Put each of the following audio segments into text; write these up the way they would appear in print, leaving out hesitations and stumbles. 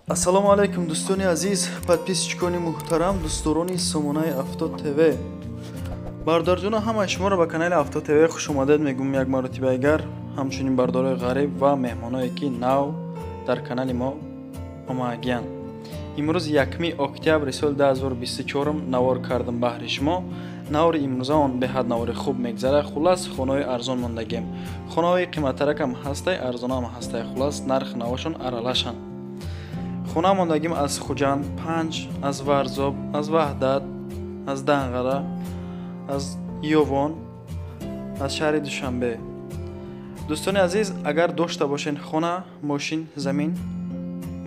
Ассалому алайкум, дӯстони азиз, подписчикони муҳтарам, дӯстдорони сомонаи Афтод ТВ. Бародарҷоно, ҳамаи шуморо ба канали Афтод ТВ хушомадед мегӯм як маротиба агар, ҳамчунин бардорои ғариб ва меҳмоное, ки нав дар канали мо омадагиянд. Имрӯз 1 октябри соли 2024 навор кардам баҳри шумо. Навори имрӯза он беҳад навори хуб мегзара. Хуллас, хонаҳои арзон мондагием. Хонаҳои қиматтаракам ҳастай, арзонаам ҳастай. Хуллас, нархи навошон аралашанд. Хона мондагим аз Хуҷанд, Панҷ, аз Варзоб, аз Ваҳдат, аз Данғара, аз Ёвон, аз шаҳри Душанбе. Дӯстони азиз, агар дошта бошен хона, мошин, замин,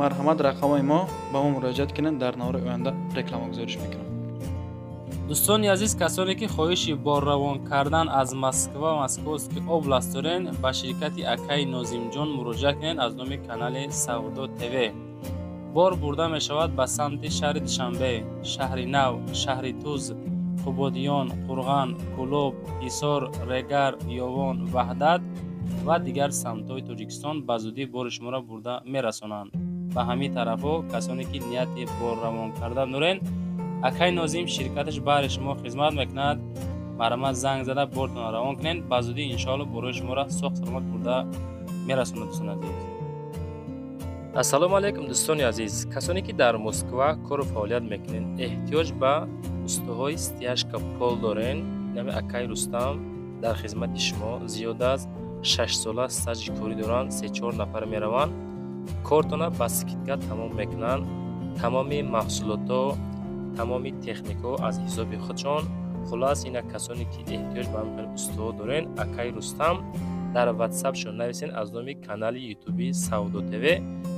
марҳамат, рақамҳои мо ба мо муроҷиат кунед, дар навори оянда реклама гузориш мекунам. Дӯстони азиз, касоне ки хоҳиши борравон кардан аз Москва, Московский область дорен, ба ширкати акаи Нозимҷон муроҷиат кунед аз номи канали Савдо ТВ. Бор бурда мешавад ба самти шаҳри Душанбе, шаҳри Нав, шаҳри Туз, Қубодиён, Қурған, Кӯлоб, Ҳисор, Регар, Ёвон, Ваҳдат ва дигар самтҳои Тоҷикистон. Ба зудӣ бори шуморо бурда мерасонанд. Ба ҳамин тарафҳо касоне ки нияти борравон кардан дорен, акаи Нозим ширкаташ баҳри шумо хизмат мекунад. Марҳамат, занг зада бортонро равон кунед. Ба зудӣ, иншоалло, борои шуморо соғ саломат бурда мерасонад, дӯстони азиз. Ассалому алайкум, дӯстони азиз, касоне ки дар Москва кору фаъолият мекунед, эҳтиёҷ ба устоҳои стяжка пол дорен, нами акаи Рустам дар хизмати шумо. Зиёда аз 6 сола стажи корӣ доранд. Се-чор нафар мераванд, кортона ба скидка тамом мекунанд. Тамоми маҳсулотҳо, тамоми техникаҳо аз ҳисоби худшон. Хуллас, ина касоне ки эҳтиёҷ ба ҳамин устоҳо дорен, акаи Рустам дар ватсапшон нависен аз номи канали ютуби Савдо ТВ.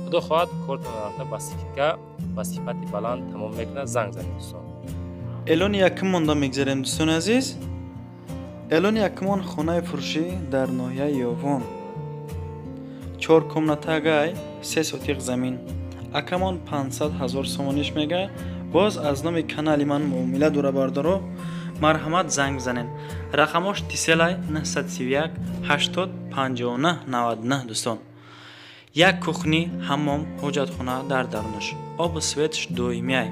Худо хоҳад, кортона рафта ба скидка, ба сифати баланд тамом мекунад. Занг занед, дӯстон. Эълони якум монда мегзарем, дӯстони азиз. Эълони якумон хонаи фурӯшӣ дар ноҳияи Ёвон, чор комнатагай, 3 сотиқ замин. Акамон 500 000 сомониш мега, боз аз номи канали ман муомила дора. Бардоро, марҳамат, занг занен. Рақамош тиселай 931 80 59 99. Дӯстон, як кухни, ҳаммом, ҳоҷатхона дар дарунаш, обу светш доимиай,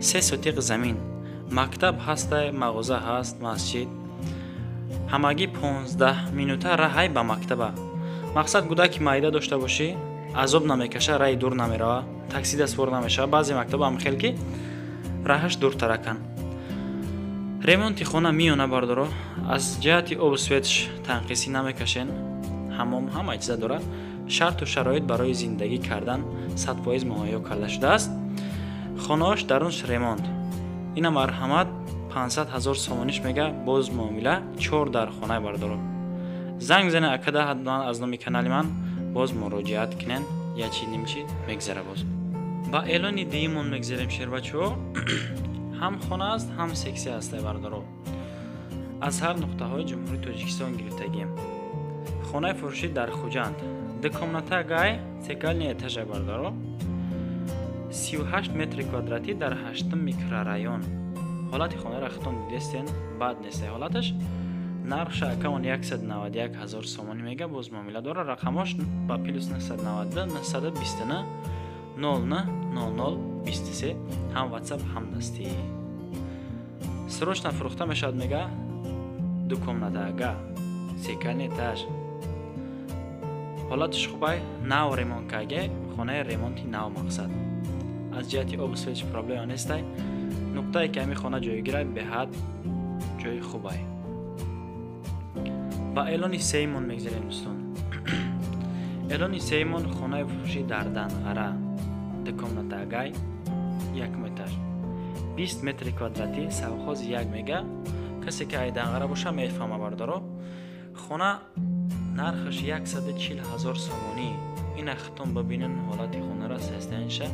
3 сотиқ замин, мактаб ҳастай, мағоза ҳаст, масҷид. Ҳамагӣ 15 минута раҳай ба мактаба. Мақсад, кӯдаки майда дошта бошӣ, азоб намекаша, раҳи дур намерава, таксида сувор намешава. Баъзе мактаба ҳам хел ки раҳаш дуртаракан. Ремонти хона миёна, бардоро, аз ҷиҳати обу светш танқисӣ намекашен. Ҳаммом, ҳама чиза дорад. Шарту шароит барои зиндагӣ кардан 100% муҳайё карда шудааст. Хонаош дарунш ремонт. Ина марҳамат, 500 000 сомониш мега, боз муомила. Чор дар хонаи, бардоро, занг зане акада, ҳатман аз номи канали ман боз муроҷиат кунен, ячи нимчи мегзара. Боз ба эълони дуюмон мегзарем, шербачаҳо. Ҳам хона аст, ҳам сексия ҳастай, бардоро. Аз ҳар нуқтаҳои Ҷумҳурии Тоҷикистон гирифтагием. Хонаи фурӯшӣ дар Хуҷанд, ду комната гай, цокольный этажа, бардоро, 38 метри квадратӣ, дар ҳаштум микрорайон. Ҳолати хонаро худтон дидестен, бад нестай ҳолаташ. Нархша акамон 191 ҳазор сомонӣ мега, боз муомила дора. Рақамош ба плюс 992 929 09 00 23, ҳам ватсап, ҳам дастӣ. Срочно фурӯхта мешавад, мега. Ду комнатага, цокольный этаж, ҳолатиш хубай, нав ремонт карге, хонаи ремонти нав. Мақсад, аз ҷиҳати обу свет проблема нестай. Нуқтае ки ҳамин хона ҷойгирай, беҳад ҷои хубай. Ба эълони сеюмон мегзарем, дӯстон. Эълони сеюмон хонаи фурӯшӣ дар Данғара, ду комнатагай, якум этаж, 20 метри квадратӣ, совхози як мега. Касе ки ай Данғара боша, мефаҳма, бардоро. Хона нархаш 140 ҳазор сомонӣ. Ина хитон бибинен ҳолати хонара, состояниеша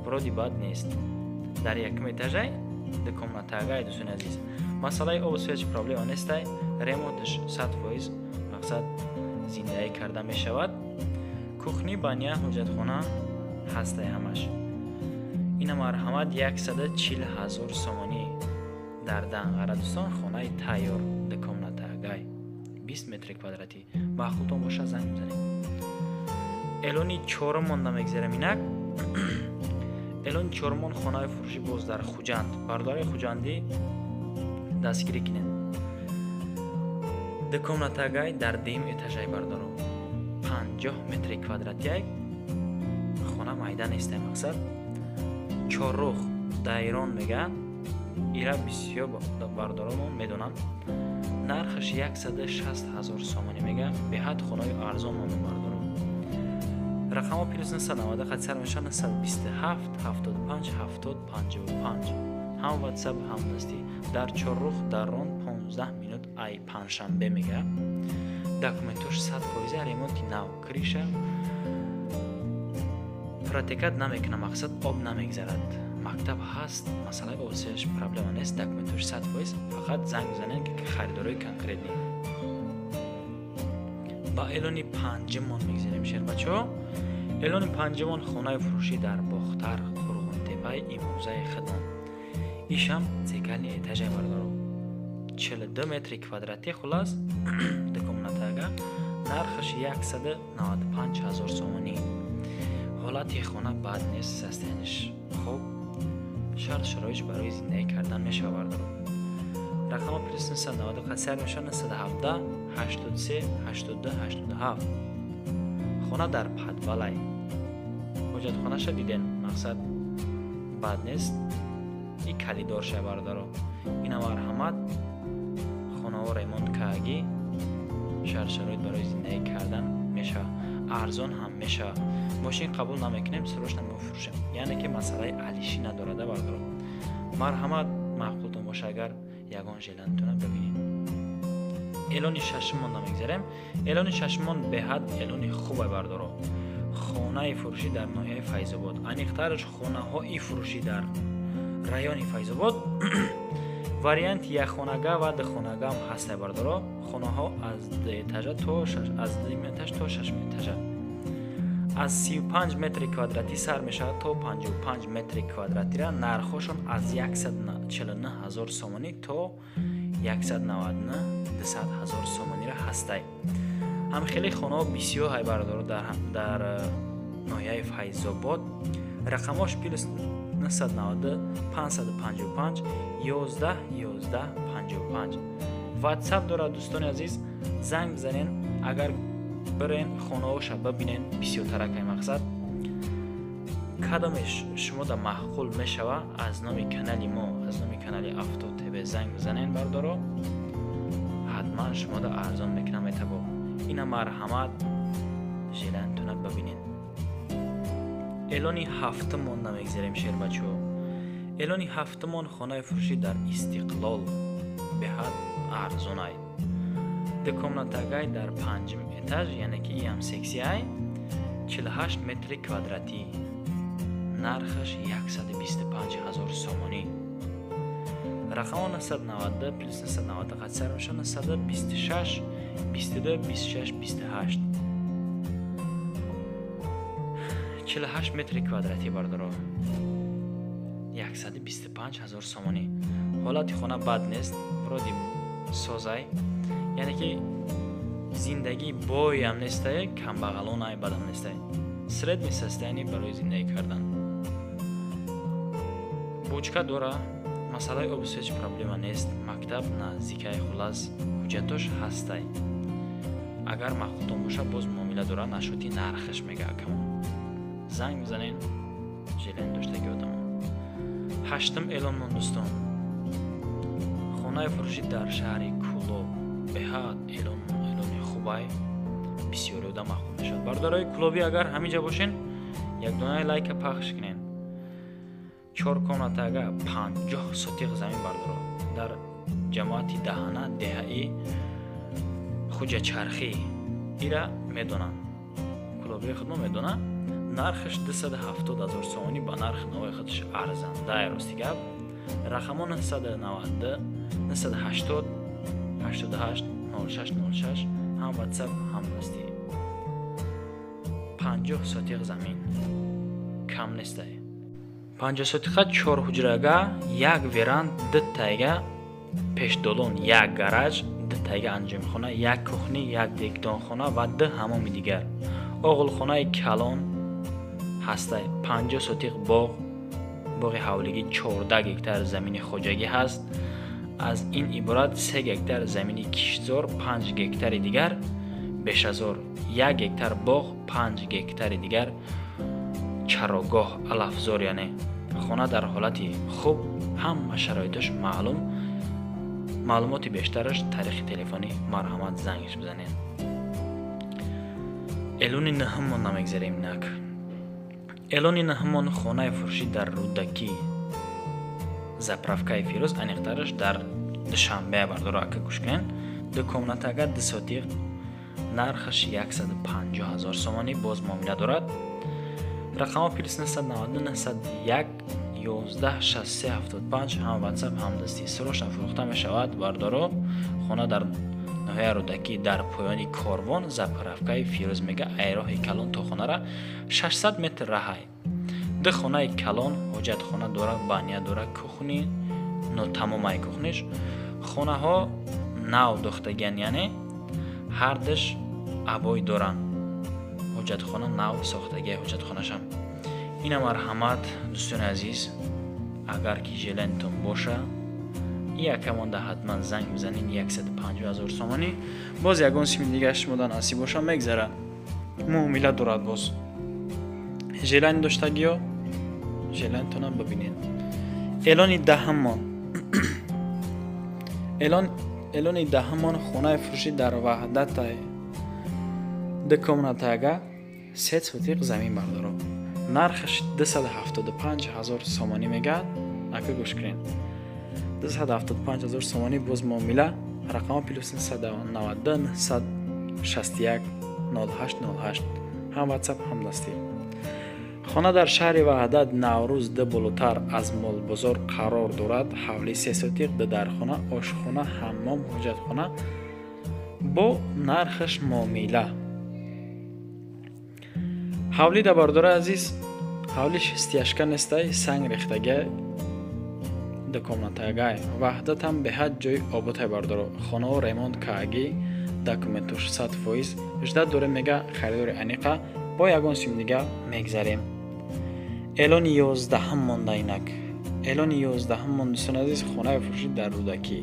вроде бад нест. Дар якум этажай, ду комнатагай. Дӯстони азиз, масъалаи обу свет проблема нестай. Ремонташ 100%, мақсад, зиндагӣ карда мешавад. Кухни, баня, ҳоҷатхона ҳастай ҳамаш. Ина марҳамат, 140 ҳазор сомонӣ дар Данғара, дӯстон. Хонаи тайёр, ду комнатагай, 20 метри квадратӣ. Маъқултон боша, занг бизанед. Эълони чорум монда мегзарем инак. Эълони чорумон хонаи фурӯшӣ боз дар Хуҷанд. Бародарои хуҷандӣ дастгирӣ кунед. Ду комнатагай дар дуюм этажай бародаро. 50 метри квадратияй. Хона майда нестай мақсад. Чоррух Дайрон мегӯянд. Ира бисёр бародаромон медонанд. Нархаш 160 000 сомонӣ мегӯянд. Беҳад хонаи арзон монда бародаро. Рақамҳо плюс 990 қад сар мешавад 927 75 70 55. Ҳам WhatsApp ҳам дастӣ. Дар Чоррух Даррон 15 минут ай панҷшанбе мегӯяд. Документош 100% ремонти нав. Криша протекат намекунад, мақсад об намегзарад. Мактаб ҳаст, масъалаи обсияш проблема нест, документош 100%, фақат занг бизанед ки харидорои конкретни. Ба эълони панҷумон мегзарем шербачаҳо. Эълони панҷумон хонаи фурӯшӣ дар Бохтар, Қурғонтепаи имрӯзаи хидмон. Ишам цекални этажай бародаро. 42 метри квадратӣ хулас, ду комнатага, нархаш 195 000 сомонӣ. Ҳолати хона бад нест, состояниш хуб, шарт шароиш барои зиндагӣ кардан мешавад бародаро. Рақама плюс 990 қад сар мешавад 917 83 82 87. Хона дар подвалай. Ҳоҷатхонаша диден, мақсад бад нест. И калидорша бародаро. Ина марҳамат, хонаҳо ремонт кардагӣ, шарт шароит барои зиндагӣ кардан мешавад, арзон ҳам мешавад. Мошин қабул намекунем, срочно мефурӯшем. Яъне ки масъалаи алишӣ надорада бародаро. Марҳамат, маъқултон боша агар ягон желантона бибинед. Эълони шашумон намегзарем. Эълони шашумон беҳад эълони хубе бародаро. Хонаи фурӯшӣ дар ноҳияи Файзобод. Аниқтараш хонаҳои фурӯшӣ дар райони Файзобод. Варианти якхонага ва духонага ҳам ҳастай бародаро. Хонаҳо аз ду этажа то шаш, аз ду этаж то шаш этажа. Аз 35 метри квадратӣ сар мешавад то 55 метри квадратира. Нархҳошон аз 149 000 сомонӣ то 199 200 000 сомонира ҳастай. Ҳам хеле хонаҳо бисёр ҳай бародаро дар ноҳияи Файзобод. Рақамҳош плюс 990 555 11 11 55. WhatsApp дорад дӯстони азиз, занг бизанен, агар бирен хонаҳоша бибинен бисёртаракай мақсад. Кадомеш шумо да маъқул мешава, аз номи канали мо, аз номи канали Авто ТВ занг бизанен бародаро. Ҳатман шумо да арзон мекунам метабо. Ина марҳамат, желантона бибинен. Эълони ҳафтумон намегзарем шербачаҳо. Эълони ҳафтумон хонаи фурӯшӣ дар Истиқлол. Беҳад арзонай. Ду комнатагай дар панҷум этаж, яъне ки иам сексияй, 48 метри квадратӣ. Нархаш 125 000 сомонӣ. Рақамҳо 990 плюс 990 қад сар мешавад 926 22 26 28. 48 метри квадратӣ бародаро. 125 000 сомонӣ. Ҳолати хона бад нест, вроде созай, яъне ки зиндагӣ боям нестай, камбағалонай бадам нестай. Средний состояние барои зиндагӣ кардан. Бучка дора, масъалаи обу ҳеҷ проблема нест, мактаб наздикай, хулас ҳуҷҷатош ҳастай. Агар маъқултон боша боз муомила дора, нашоти нархаш мега акамон. Занг бизанен желен доштаги одамо. Ҳаштум эълонмон дӯстон. Хонаи фурӯшӣ дар шаҳри Кӯлоб. Беҳад эълони хубай, бисёри одам маъқул мешавад. Бародарои кӯлобӣ агар ҳаминҷа бошен, як донаи лайка пахш кунен. 4 комнатага 50 сотиқ замин бардоро. Дар ҷамоати Даҳана деҳаи Хуҷачархӣ. Ира медонанд. Кӯлобии худмо медонанд. Нархаш 270 000 сомонӣ, ба нархи навои худаш арзандае рости гап. Рақамҳо 992 980 88 06 06, ҳам WhatsApp ҳам дастӣ. 50 сотиқ замин кам нестай. 50 сотиқа 4 ҳуҷрага, як веранд, ду тайга пешдолон, як гараж, ду тайга анҷомхона, як кухни, як дегдонхона ва ду ҳамоми дигар. Оғилхонаи калон ҳастай, 50 сотиқ боғ, Боғи ҳавлигӣ 14 гектар замини хоҷагӣ ҳаст. Аз ин иборат 3 гектар замини киштзор, 5 гектари дигар бешазор, 1 гектар боғ, 5 гектари дигар чарогоҳ, алафзор. Яъне хона дар ҳолати хуб, ҳама шароиташ маълум. Маълумоти бештараш тариқи телефонӣ марҳамат зангш бизанед. Эълони нӯҳуммон намегзарем инак. Эълони нӯҳуммон хонаи фурӯшӣ дар Рӯдакӣ, заправкаи Фирӯз, аниқтараш дар Душанбе. Бардоро, ака, гӯш кунед. Ду комнатага, 2 сотиқ, нархаш 150 000 сомонӣ, боз муомила дорад. Рақамҳо плюс 999 901 11 63 75, ҳам ватсап, ҳам дастӣ. Срочно фурӯхта мешавад, бардоро. Хона дар ноҳияи Рӯдакӣ, дар поёни корвон, заправкаи Фирӯз мега, айроҳи калон то хонара 600 метр раҳай. Ду хонаи калон, ҳоҷатхона дора, баня дора, кухни нотамомай кухниш. Хонаҳо нав дохтагиан, яъне ҳардаш обои доранд. Ҳоҷатхона нав сохтагия, ҳоҷатхонашам. Ина марҳамат, дӯстони азиз, агар ки желаниятон боша, якамонда ҳатман занг бизанед. 150 000 сомонӣ. Боз ягон сими дига шумода насиб боша, мегзара, муомила дорад. Боз желание доштагиё, желаниятона бибинед. Эълони даҳаммон, эълони даҳаммон хонаи фурӯшӣ дар Ваҳдатай, ду комнатага, 3 сотиқ замин, бардоро. Нархаш 275 000 сомонӣ мегӯяд. Ака, гӯш кунед, 275 000 сомонӣ, боз муомила. Рақама плюс 992 961 08 08, ҳам ватсап, ҳам дастӣ. Хона дар шаҳри Ваҳдат, Наврӯз ду болотар аз молбозор қарор дорад. Ҳавли 3 сотиқ, ду дархона, ошхона, ҳаммом, ҳоҷатхона, бо нархаш муомила. Ҳавли да, бардораи азиз, ҳавли стяжка нестай, санг рехтагай, дукомнатагай. Ваҳдатам беҳад ҷои оботай, бардоро. Хонао ремонт каагӣ, документош 100%. Ждать дорем, мега, харидори аниқа. Бо ягон сим дига мегзарем. Эълони 11-ҳам монда инак. Эълони 11-ҳам мон, дӯстони азиз, хонаи фурӯшӣ дар Рӯдакӣ,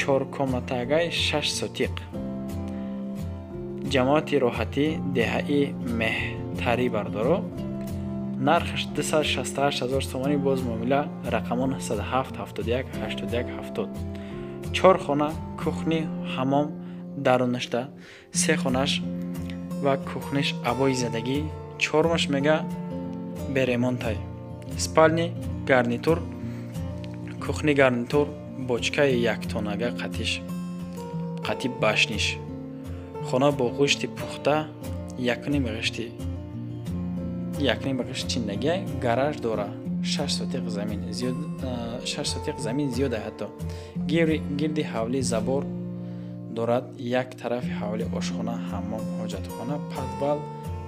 чоркомнатагай, 6 сотиқ, ҷамоати Роҳатӣ, деҳаи Меҳтарӣ, бардоро. Нархаш 268 000 сомонӣ, боз муомила. Рақамо 907 71 81 70. Чор хона, кухни, ҳаммом дарунашда, се хонаш ва кухниш обои задагӣ, чормаш мега беремонтай. Спальни гарнитур, кухни гарнитур, бочкаи яктонага қатиш, қати башниш. Хона бо ғӯшти пухта, якним ғишти, якним ғишт чиндагия, гараж дора. 6 сотиқ замин зиёд, 6 сотиқ замин зиёда ҳатто. Гирди ҳавлӣ забор дорад, як тарафи ҳавлӣ ошхона, ҳаммом, ҳоҷатхона, подвал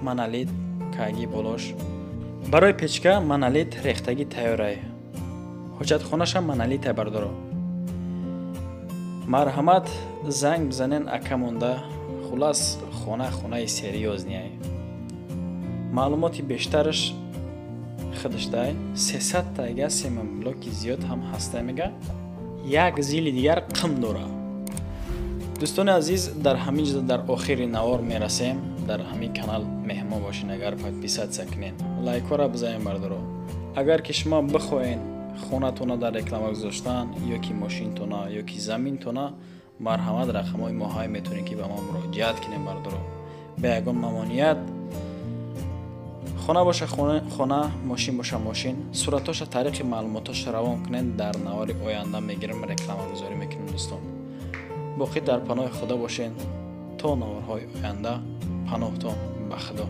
монолит каги, болош барои печка монолит рехтагӣ тайёрай. Ҳоҷатхонашам монолитай, бардоро. Марҳамат, занг бизанен ака монда. Хулас, хона хонаи серьёзный. Маълумоти бештараш худашдай. 300 тайга семаблоки зиёд ҳам ҳастай, мега, як зили дигар қим дора. Дӯстони азиз, дар ҳамин ҷо дар охири навор мерасем. Дар ҳамин канал меҳмон бошед, агар подписаться кунед, лайкҳоро бизанед, бардоро. Агар ки шумо бихоҳед хонатона дар реклама гузоштан, ё ки мошинтона, ё ки заминтона, марҳамат, рақамҳои моҳай, метавонед ки ба мо муроҷиат кунем, бардоро, бе ягон мамоният. Хона боша хона, мошин боша мошин, суратоша тариқи маълумотоша равон кунед, дар навори оянда мегирем, рекламагузорӣ мекунем. Дӯстон, боқӣ дар паноҳи Худо бошед то наворҳои оянда. Паноҳтон ба Худо.